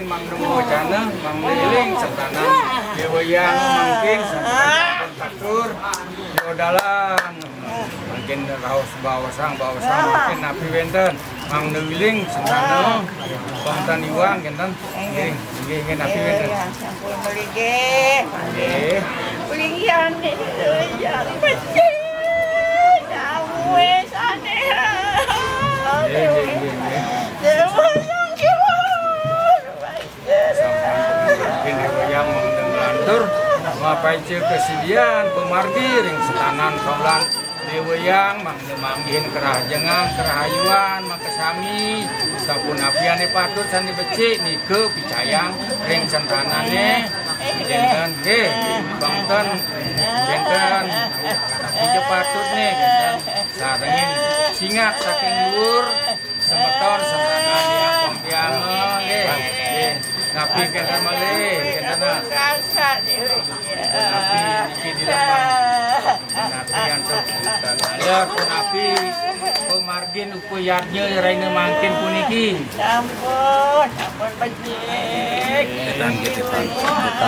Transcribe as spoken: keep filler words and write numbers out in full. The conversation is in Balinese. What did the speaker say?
Mangda mawecana, mangda iling sentanan. Déwa Hyang mangkin sentanan atur. Yo dalan. Mangkin raos baosang, baosang mangkin napi wénten. Mangda iling sentanan. Wénten iwang kénten. Nggih, nggih, nggih, napi wénten. Sampun melinggih. Nggih. Melinggih ané, ya, becik. Dawuh sané. Nggih, nggih, nggih, nggih. Déwa Hyang Sampun mangkin Déwa Hyang mangda nglantur, mapaica kasidian pamargi ring sentanan kaulan Déwa Hyang mangda manggihin karahajengan, karahayuan, makasami, sapunapi ané patut sané becik nika picayang ring sentanané. Kénten nggih, banten, kénten, napi ja patut nih, kénten. Sarengin singak saking luhur, semeton sentanan yang pempiama, nggih. Nggih. Napi kénten malih, kénten. Napi niki dilepang. Napi antuk. Ya, punapi pamargin upayadnya raina mangkin puniki. Sampun, sampun becik. Dan kita, kita.